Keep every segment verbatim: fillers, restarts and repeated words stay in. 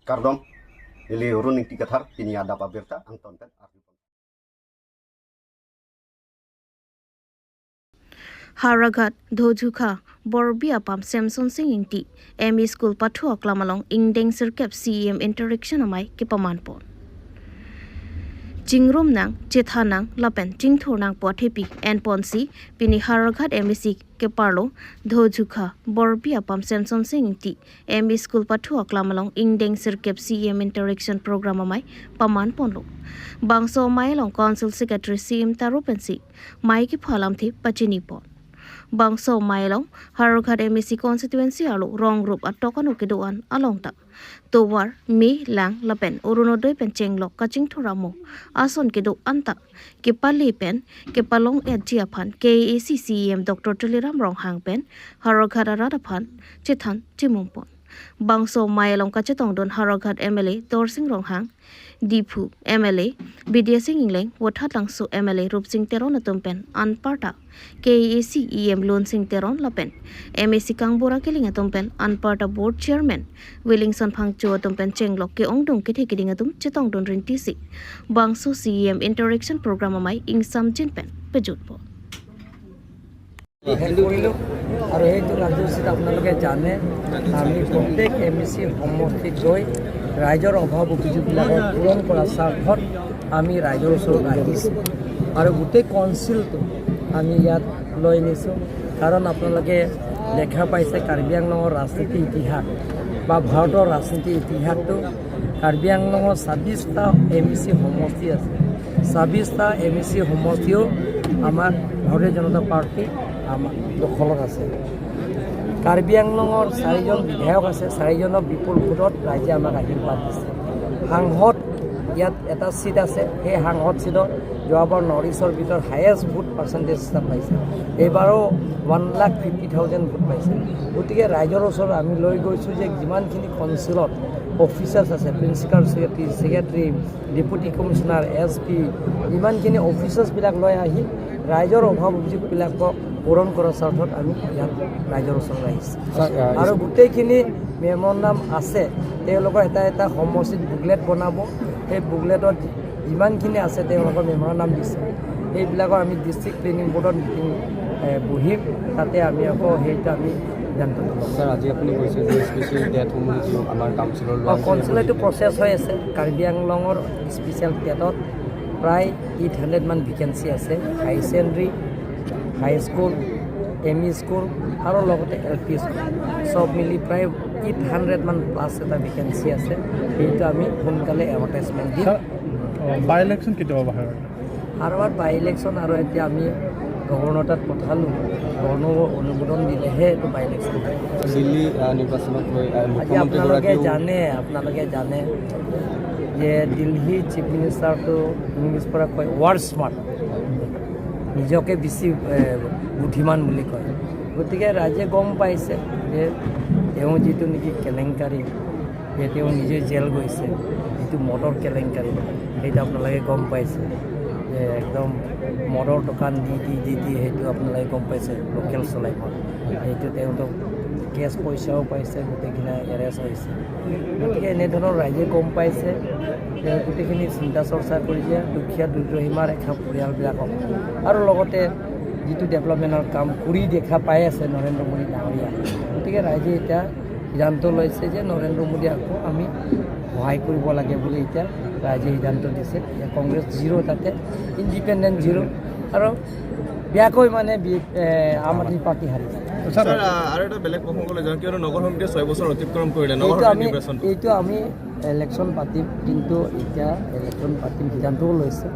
Kardom, neli Run Ingti Kathar, pini adap abirta angton pen arjupon. Howraghat, Dhojukha, Borbi apam Semson Sing Ingti, M E School pathu aklam along ingdeng sirkep C E M interaction amei kepamanpon. Chingrum nang, chethan nang, lapen chingthur nangpo athepi enponsi, pini Howraghat M A C keparlo, Dhojukha, Borbi apam Semson Sing Ingti, M E School pathu aklam along ingdeng sirkep C E M interaction program amei pamanponlo. Bangso amei along Council Secretary C M Taro pensi mei kepho alamthe pachinipon. Bangso amei along Howraghat M A C constituency arlo rong rup atok ano kedo-an along ta tovar, me, lang lapen Orunodoi pen chenglok kachingthur amo ason kedo-an ta kepale pen kepalong-etji aphan K A A C C E M Doctor Tuliram Ronghang pen Howraghat arat aphan chethan chimumpon. Bangso amei along kachetongdun Howraghat M L A Dorsing Ronghang, Diphu M L A Bidya Sing Engleng, Vothatlangso M L A Rupsing Teron atum pen anparta K A A C E M Lunsing Teron lapen M A C kangbura kiling atum pen anparta Board Chairman Willingson Phangcho atum pen chenglok ke-ongdung kethe keding atum chetongdun rintisi bangso C E M interaction program amei ingsamjin pen pejutpo. শেষ কৰিলোঁ। আৰু সেইটো কাৰ্যসূচীত আপোনালোকে জানে, আমি প্ৰত্যেক M E চি সমষ্টিত গৈ ৰাইজৰ অভাৱ অভিযোগবিলাকৰ পূৰণ কৰাৰ স্বাৰ্থত আমি ৰাইজৰ ওচৰত আহিছোঁ। আৰু গোটেই কাউন্সিলটো আমি ইয়াত লৈ নিছোঁ, কাৰণ আপোনালোকে দেখা পাইছে কাৰ্বি আংলঙৰ ৰাজনীতি ইতিহাস বা ভাৰতৰ ৰাজনীতি ইতিহাসটো। কাৰ্বি আংলঙৰ ছাব্বিছটা এম ই চি সমষ্টি আছে। ছাব্বিছটা এম ই চি সমষ্টিও আমাৰ ভাৰতীয় জনতা পাৰ্টি আমাৰ দখলত আছে। কাৰ্বি আংলঙৰ চাৰিজন বিধায়ক আছে, চাৰিজনক বিপুল ভোটত ৰাইজে আমাক আশীৰ্বাদ দিছে। সাংসদ ইয়াত এটা ছিট আছে, সেই সাংসদ ছিটত যোৱাবাৰ নৰ্থ ইষ্টৰ ভিতৰত হায়েষ্ট ভোট পাৰ্চেণ্টেজ এটা পাইছে। এইবাৰো ওৱান লাখ ফিফটি থাউজেণ্ড ভোট পাইছে। গতিকে ৰাইজৰ ওচৰত আমি লৈ গৈছোঁ যে যিমানখিনি কাউন্সিলত অফিচাৰ্ছ আছে, principal secretary, secretary, deputy commissioner, S P, যিমানখিনি অফিচাৰ্ছবিলাক লৈ আহি ৰাইজৰ অভাৱ অভিযোগবিলাকক পূৰণ কৰাৰ স্বাৰ্থত আমি ইয়াত ৰাইজৰ ওচৰত আহিছোঁ। ছাৰ, আহ, আৰু গোটেইখিনি মেমৰেণ্ডাম আছে, তেওঁলোকৰ এটা এটা সমষ্টিত বুকলেট বনাব। সেই বুকলেটত যিমানখিনি আছে তেওঁলোকৰ মেমৰেণ্ডাম দিছে, সেইবিলাকৰ আমি ডিষ্ট্ৰিক্ট প্লেনিং বৰ্ডত মিটিং, এ, বহিম, তাতে আমি আকৌ সেইটো আমি সিদ্ধান্ত ল'ম। ছাৰ, আজি আপুনি কৈছে যে স্পেচিয়েল টেটসমূহ যিটো আমাৰ কাউন্সিলৰ লোৱা অ, হৈছে, কাউন্সিলৰ এইটো প্ৰচেছ হৈ আছে। কাৰ্বি আংলঙৰ স্পেচিয়েল টেটত প্ৰায় এইট হাণ্ড্ৰেড মান ভেকেঞ্চি আছে, high secondary, high school, M E school আৰু লগতে এল পি স্কুল, চব মিলি প্ৰায় এইট হাণ্ড্ৰেড মান প্লাছ এটা ভেকেঞ্চি আছে। সেইটো আমি সোনকালে এডভাৰটাইজমেণ্ট দিম। ছাৰ, বাই ইলেকশ্যন কেতিয়া হ'ব ছাৰ? আৰু এবাৰ বাই ইলেকশ্যন আৰু এতিয়া আমি গভৰ্ণৰ তাত পঠালোঁ, গভৰ্ণৰ অনুমোদন দিলেহে এইটো বাই ইলেকশ্যন হ'ব। দিল্লী, আহ, নিৰ্বাচনক লৈ, আহ, আজি আপোনালোকে মুখ্যমন্ত্ৰীগৰাকীয়েও জানে, আপোনালোকে জানে যে দিল্লী চিফ মিনিষ্টাৰটো ইংলিছ পৰা কয় ৱৰ্ল্ড স্মাৰ্ট, নিজকে বেছি, এ, বুদ্ধিমান বুলি কয়। গতিকে ৰাইজে গম পাইছে যে তেওঁ যিটো নেকি কেলেংকাৰী, যে তেওঁ নিজে জেল গৈছে, যিটো মদৰ কেলেংকাৰী, সেইটো আপোনালোকে গম পাইছে যে একদম মদৰ দোকান দি দি দি দি সেইটো আপোনালোকে গম পাইছে লোকেল চলাইমত। সেইটো তেওঁতো কেছ পইচাও পাইছে, গোটেইখিনি এৰেষ্ট হৈছে। গতিকে এনেধৰণৰ ৰাইজে গম পাইছে যে গোটেইখিনি চিন্তা চৰ্চা কৰিছে, দুখীয়া দুৰ্দশা সীমা ৰেখা পৰিয়ালবিলাকক আৰু লগতে যিটো ডেভেলপমেণ্টৰ কাম কৰি দেখা পাই আছে নৰেন্দ্ৰ মোদী ডাঙৰীয়া। গতিকে ৰাইজে এতিয়া সিদ্ধান্ত লৈছে যে নৰেন্দ্ৰ মোদী আকৌ আমি সহায় কৰিব লাগে বুলি এতিয়া ৰাইজে সিদ্ধান্ত দিছে। এতিয়া কংগ্ৰেছ জিৰ', তাতে ইণ্ডিপেণ্ডেণ্ট জিৰ', আৰু বেয়াকৈ মানে বি-, এ, আম আদমী পাৰ্টি হাৰিছে। ছাৰ, আ, আৰু এটা বেলেগ প্ৰসংগলৈ যাওঁ, কিয়নো নগৰ সমিতিয়ে ছয় বছৰ অতিক্ৰম কৰিলে নগৰ এইটো সমিতি আমি, নিৰ্বাচন। এইটো আমি ইলেকশ্যন পাতিম, কিন্তু এতিয়া ইলেকশ্যন পাতিম সিদ্ধান্তও লৈছে।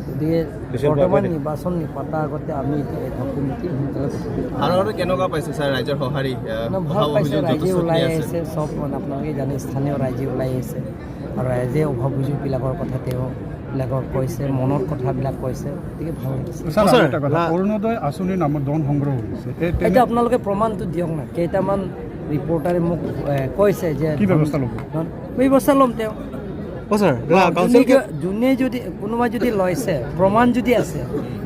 গতিকে পিছে বৰ্তমান পুৱাকৈ নিৰ্বাচন নিপতাৰ আগতে আমি এতিয়া এই সমিতি সোনকালে পাতিম। আৰু আৰু কেনেকুৱা পাইছে ছাৰ ৰাইজৰ সঁহাৰি, আহ, ন, ভাল অভাৱ পাইছে, অভিযোগ ৰাইজে যথেষ্টখিনি ওলাই আছে। আহিছে, চব মানে আপোনালোকে জানে স্থানীয় ৰাইজে ওলাই আহিছে আৰু ৰাইজে অভাৱ অভিযোগবিলাকৰ কথা তেওঁবিলাকক কৈছে, মনৰ কথাবিলাক কৈছে, গতিকে ভাল লাগিছে। ছাৰ, ছাৰ, আৰু এটা কথা, না। অৰুণোদয় আঁচনিৰ নামত ধন সংগ্ৰহ হৈছে। এই তেনে- এতিয়া আপোনালোকে প্ৰমাণটো দিয়ক না, কেইটামান ৰিপৰ্টাৰে মোক, এ, কৈছে যে কি ব্যৱস্থা ল'ব? ধন, ব্যৱস্থা ল'ম তেওঁ। অ, ছাৰ, না, অ, কাউন্সিল যোনে কে- কি-, যোনে যদি, কোনোবাই যদি লৈছে, প্ৰমাণ যদি আছে,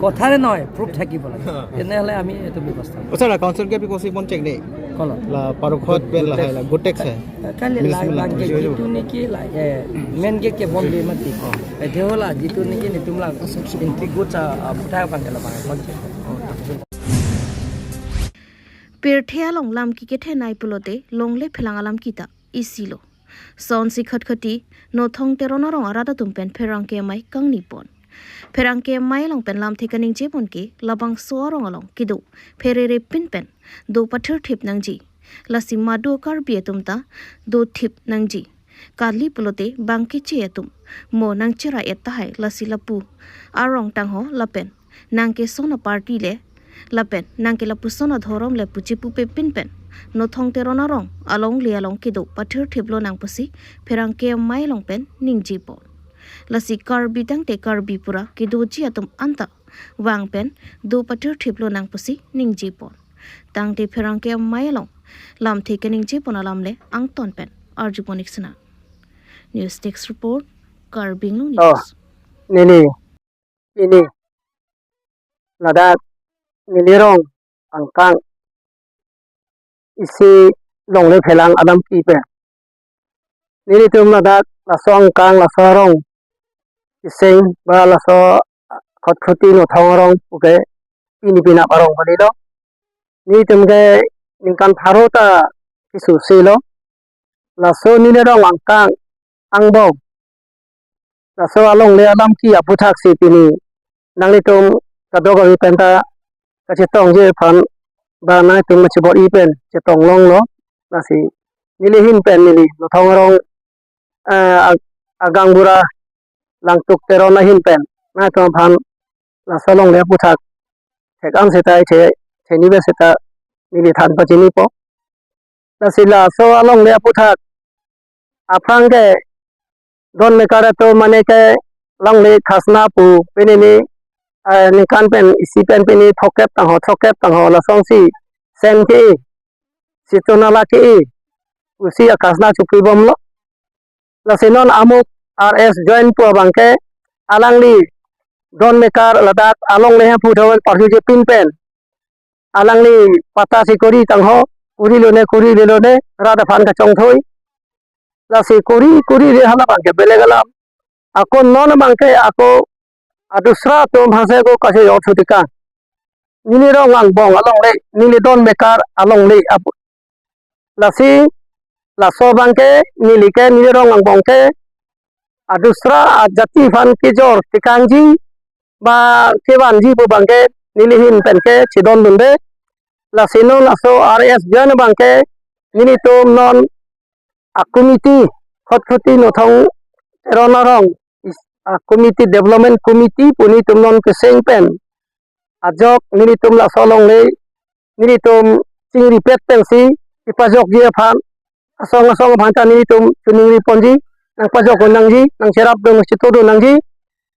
কথাৰে নহয়, প্ৰুফ থাকিব লাগে, তেনেহ'লে আমি এইটো ব্যৱস্থা ল'ম। অ, sir, council K P Kaushik মন চেক দেই। Kolo. La Parokot pen lahai la Gotex hai. Kali Milis la milan. Bang gate jitu niki la, eh, main gate ke bom de mati. Eh, dehola jitu niki netum la entry gate sa, ah, buta bang ke la bang. Pirthe along lam kikethenei pulote longle phelang alam kita isi lo. Sonsi Khatkhati, Nothong Teron arong arat atum pen pherangke amei kangni pon. Pherangke amei along pen lamthe kaningje pon ke labangso arong along kedo pherere pin pen do pathirthip nangji. Lasi madu Karbi atum ta dothip nangji. Kali pulote bang keche atum mo nangchera-et tahai lasi lapu arong tangho lapen nangkeson aparty le lapen nangke lapuson adhorom le pu chepupe pin pen Nothong Teron arong alongle along kedo pathirthip lonang pusi pherangke amei along pen ningje pon. Lasi Karbi tangte Karbi pura kedoji atum anta vang pen do pathirthip lonang pusi ningje pon. Tangte pherangke amei along lamthe kaningje pon alam le angton pen arju pon ik sena. News Desk Report, Karbi Anglong Oh. News. Nini, nini, ladak nini rong angkang isi longle phelang alam kipe. Nelitum ladak laso angkang laso arong iseng ba laso Khatkhati Nothong arong puke pini penap arong kali lo. Nelitum ke ningkan pharo ta keso se lo. Laso nini rong angkang angbong laso alongle alam ki aputhaksi pini nanglitum kadokave penta kachetongji aphan ba nanglitum kachebor-i pen chetong longlo. Lasi neli ahin pen neli Nothong arong, eh, ag-, agaonbura Langtuk Teron ahin pen nanglitum aphan laso alongle aputhak thek-an seta che, cheni be seta neli than pachinipo. Lasi laso alongle aputhak aphrang ke don mekar atum mane ke longle khasna pu pini ni, eh, ningkan pen isi pen pini throkkep tangho, throkkep tangho lasonsi sen ke-e, situ nala ke-e pusi akhasna chupui bomlo. Lasi non amuk R S Join pu abang ke alangli don mekar ladak alongle aphuthak pen parjuje pin pen alangli patta si kori tangho, kori lone, kori lone, rat aphan kachongthoi. Lasi kori, kori le hala abang ke beleg alam. Ako non abang ke ako adusra atum hase ko kachejor thutika. Neli rong angbong alongle, neli don mekar alongle apu. Lasi laso abang ke neli ke neli rong angbong ke adusra ajati aphan kejor tekangji ba kevanji pu abang ke neli ahin pen ke chedondunde. Lasi non laso R S Join abang ke nelitum non a committee, Khatkhati Nothong Teron arong is-, a committee, development committee pu nelitum non keseng pen ajok nelitum laso alongle nelitum chingripet pensi kepajokji aphan asong asong aphan ta nelitum chiningri ponji, nangpajok nangji, nangcherap dun, nangchito dun nangji.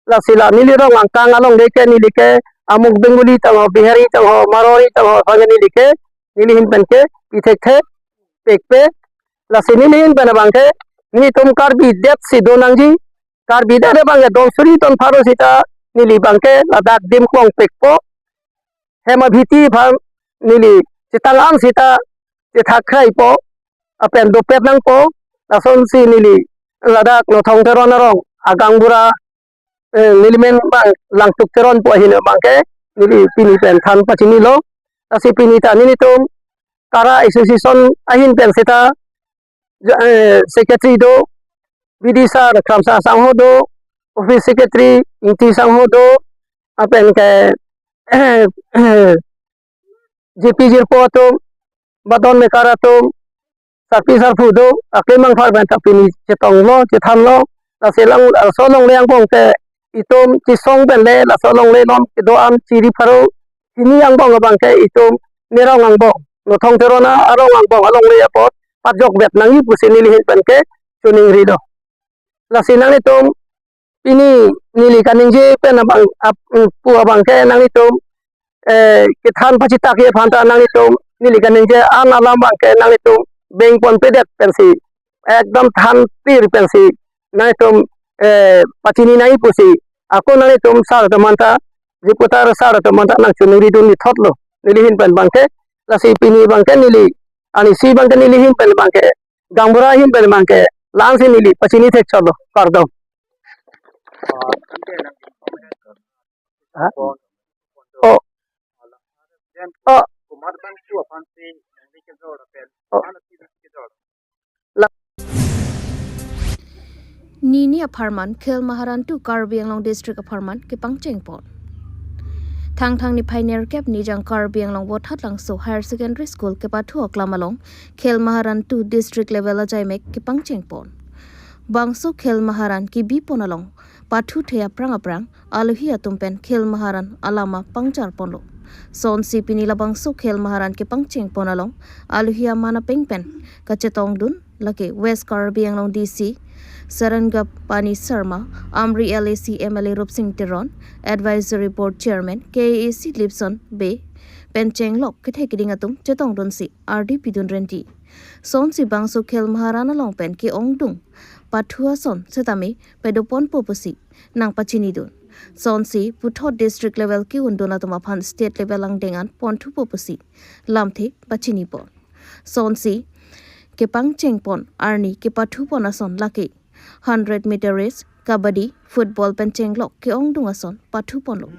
Lasi la neli rong angkang alongle ke neli ke amuk Bengali tangho, Bihari tangho, Marwari tangho aphan ke neli ke neli ahin pen ke pi thekthe pekpe. Lasi neli ahin pen abang ke nelitum Karbi det si do nangji. Karbi det abang ke don suri don pharo seta neli abang ke ladak dim klong pekpo. Hem abhiti aphan neli chetang-an seta chethak khraipo, lapen dopet nangpo. Lasonsi neli ladak Nothong Teron arong agaonbura, eh, nelimen abang Langtuk Teron pu ahin abang ke neli pini pen than pachinilo. Lasi pini ta nelitum Kara Association ahin pen seta, eh, secretary do, B D sir Kramsa Sangho do, office secretary Ingti Sangho do, lapen ke J P jirpo atum, ba don mekar atum, sarpi sarpo do, akemang phar pen ta pini chetonglo, chethanlo. Lasi lang, laso alongle angbong ke itum chesong pen le laso alongle non kedo-an chiri pharo hini angbong abang ke itum neli rong angbong, Nothong Teron arong angbong alongle apot pajok vet nangji pusi neli ahin pen ke chiningrilo. Lasi nanglitum pini neli kaningje pen abang ap-, pu abang ke nanglitum, eh, kethan pachitak-i aphan ta nanglitum neli kaningje an alam abang ke nanglitum beng ponpedet pensi ekdom than tir pensi nanglitum, eh, pachini nangji pusi ako nanglitum sar atum anta, reporter sar atum anta nangchiningri dun ni thotlo neli ahin pen abang ke. Lasi pini abang ke neli Ani si abangke neli ahin pen abangke, gaonbura ahin pen abangke, la-an si neli pachini thekchotlo, kardom. Ha? Oh. Oh. Oh. Nini apharman Khel Maharan two Karbi Anglong District apharman kepangcheng pon. Thangthang niphai nerkep nijang Karbi Anglong Vothatlangso Higher Secondary School kepathu aklam along Khel Maharan two District Level ajaimek kepangcheng pon. Bangso Khel Maharan kebi pon along pathuthe aphrang aphrang alohi atum pen Khel Maharan alama pangchar ponlo. Sonsi pini labangso Khel Maharan kepangcheng pon along alohi aman apeng pen kachetongdun lake West Karbi Anglong D C Sarangapani Sharma, Amri L A C M L A Rupsing Teron, Advisory Board Chairman K A A C Lipson Bey pen chenglok kethe keding atum chetongdunsi ardi pidun renti. Sonsi bangso Khel Maharan along pen ke-ongdung pathu ason setame pedoponpo pusi nangpachinidun. Sonsi puthot district level ke-undun atum aphan state level angdeng an ponthupo pusi lamthe pachini pon. Sonsi kepangcheng pon arni kepathu pon ason lake hundred meter race, kabaddi, football pen chenglok ke-ongdung ason pathu ponlo.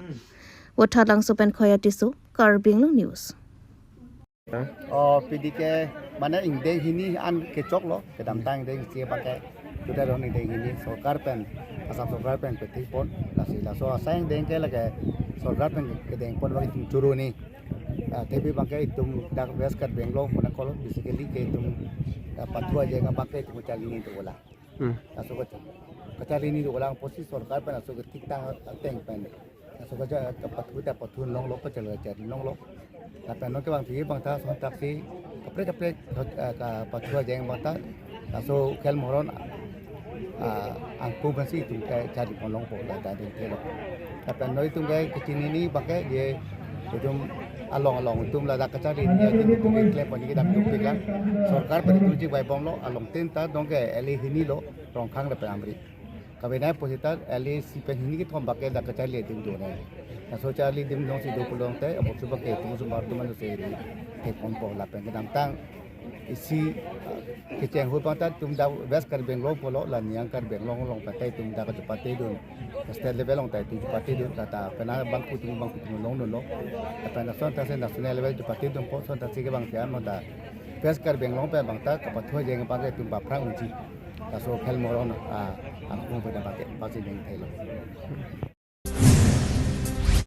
Vothatlangso pen Khoya Tisso, Karbi Anglong News. Oh, pidike mane ingdeng hini an kechoklo, kedamtang ingdeng isi abangke, sudah ron ingdeng hini sorkar pen, Assam sorkar pen petik pon, lasi laso asai ingdeng ke lake sorkar pen kedeng pon abang itum choro ni. Ah, tapi abangke itum dak West Karbi Anglong pon akolo, basically ke itum, ah, pathu ajeng abangke itum charli ni tu bola. Hmm. Laso ke kacharli ni dolang pusi sorkar pen laso ke tiktang ateng pen. Laso ke ja-, kepathu ta pathu longlo, kacharli charli longlo. Lapen non kevang thigi abang ta son taksi kaprek kaprek, eh, kepathu ajeng abang ta. Laso Khel Maharan, ah, angko pensi itum kacharli pon longpo la ta ding thelo. Lapen non itum ke kachinine abangke je itum along along itum ladak kacharli ni adim itum keklem pon kedam itum piklang. Sorkar pen itum chingvai bomlo, along tin ta dong ke L A hini lo, Rongkhang lapen Amri. Kabenai pusi ta L A C pen hini kethom abangke dak kacharli adim do nai. Laso charli adim jongsi do pulote, abangso abangke itum sumar atum manu se ri theponpo lapen kedamtang isi, ah, kecheng ahut abang ta itum dak West Karbi Anglong pulo, la niyang Karbi Anglong along pen ta itum dak kachepatedun. State level along ta itum chepatedun, la ta penang bangphu atum bangphu atum longdunlo. Lapen ason ta si national level chepatedunpo, ason ta si kevang sian abang ta West Karbi Anglong pen abang ta kepathu ajeng abangke itum baphrang unji. Laso Khel Maharan, ah, angko pen abangke pasi jeng thelo.